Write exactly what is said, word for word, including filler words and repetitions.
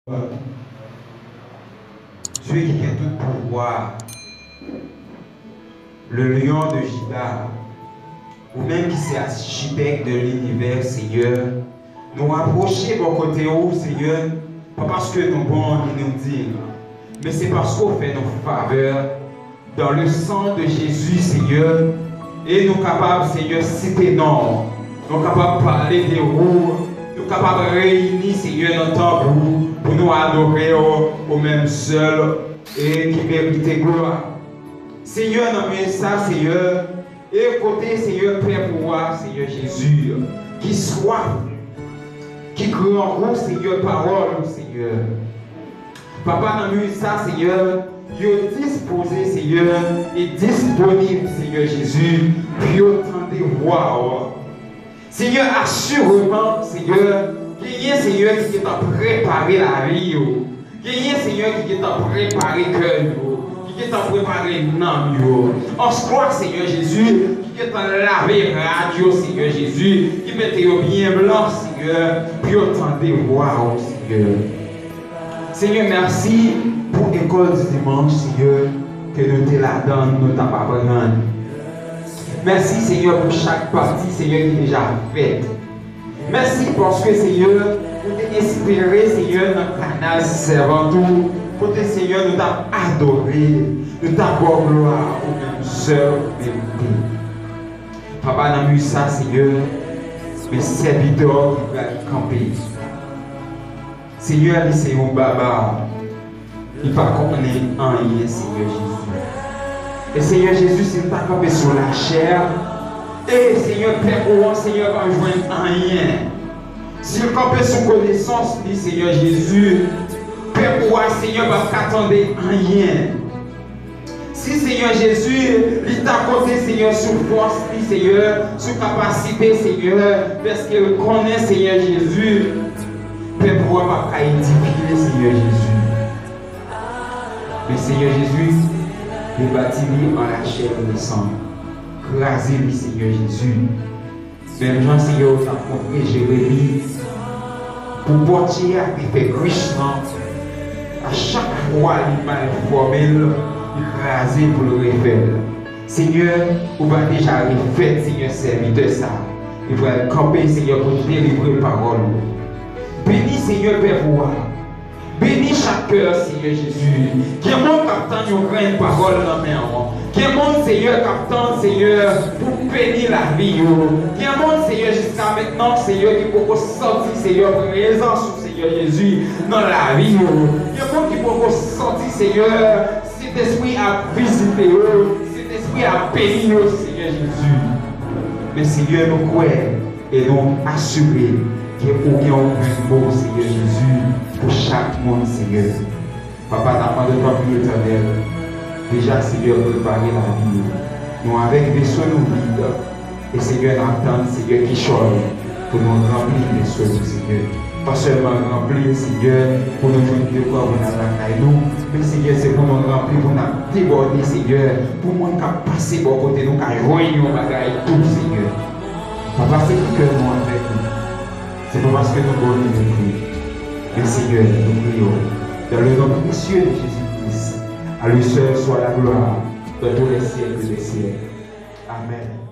Dye ki gen tout pouvwa, le Lyon de Jida, ou menm ki se achitèk de linivè, Senyè, nou apwoche bò kote ou, Senyè, pa paske nou bon ni nou dig, men se paske w fè nou favè, dans le sang de Jésus, Senyè, e nou kapab, Senyè, site non w, nou kapab pale de ou, nou kapab reyini, Senyè, nan tanp ou, pou nou adore w, ou menm sèl, e ki merite glwa. Senyè, nan minit sa, Senyè, e kote, Senyè, pèp ou a, Senyè Jezi, ki swaf, ki grangou, Senyè, pawòl ou, Senyè. Papa, nan minit sa, Senyè, yo dispoze, Senyè, e disponib, Senyè Jezi, pou yo tande vwa w. Senyè, asireman, Senyè, genyen, Senyè, ki gentan prepare lavi yo. Genyen, Senyè, ki gentan prepare kè yo, ki gentan prepare nanm yo. Answè, Senyè Jezi, ki gentan lave rad yo, Senyè Jezi, ki mete yo byen blan, Senyè, pou yo tande vwa w, Senyè. Senyè, mèsi pou ekòl di dimanch, Senyè, ke nou te ladan, nou t ap aprann. Mèsi, Senyè, pou chak pati, Senyè, ki deja fèt. Mèsi paske, Senyè, ou te enspire, Senyè, nan kanal sèvant ou, kote, Senyè, nou t ap adore, nou t ap ba w glwa, ou menm sèl ou merite. Papa, nan minit sa, Senyè, men sèvitè w ki pral kanpe. Senyè, li se yon baba. Li pa konnen anyen, Senyè Jezi. E Senyè Jezi, si l ta kanpe sou lachè, e Senyè, pèp ou an, Senyè, pa jwenn anyen. Si l kanpe sou konesans li, Senyè Jezi, pèp ou a, Senyè, p ap ka tande anyen. Si, Senyè Jezi, li ta konte, Senyè, sou fòs li, Senyè, sou kapasite, Senyè, dèske l konnen, Senyè Jezi, pèp ou a p ap ka edifye, Senyè Jezi. Men, Senyè Jezi, rebati li an lachè e an san. Kraze li, Senyè Jezi. Menm jan Senyè w t ap montre Jeremi pou pòtye a te fè krich lan, a chak fwa li mal fòme l, li kraze pou l refè l. Senyè, ou va deja refèt, Senyè, sèvitè sa a. Li pral kanpe, Senyè, pou delivre pawòl ou. Beni, Senyè, pèp ou a. Beni chak kè, Senyè Jezi. Gen moun k ap tann yon grenn pawòl nan men w. Gen moun, Senyè, k ap tann, Senyè, pou beni lavi yo. Gen moun, Senyè, jiska mentnan, Senyè, ki poko santi, Senyè, prezans ou, Senyè Jezi, nan lavi yo. Gen moun ki poko santi, Senyè, Sentespri ap vizite yo, Sentespri ap beni yo, Senyè Jezi. Men, Senyè, nou kwè e nou asire ke ou gen yon grenn mo, Senyè Jezi, pou chak moun, Senyè. Papa, n ap mande w tanpri, Etènèl, deja, Senyè, prepare lavi nou. Nou avèk veso nou vid, e, Senyè, n ap tann, Senyè, kichòy pou nou ranpli veso nou, Senyè. Pa sèlman ranpli l, Senyè, pou nou jwenn dekò pou n al lakay nou, men, Senyè, se pou nou ranpli, pou n ap debòde, Senyè, pou moun k ap pase bò kote nou ka jwenn yon bagay tou, Senyè. Papa, se ki kè nou avèk ou. Se pa paske nou bon nou mérite. Men Senyè, nou priye w. Dans le nom précieux de Jésus-Christ, à lui seul soit la gloire dans tous les siècles des siècles. Amèn.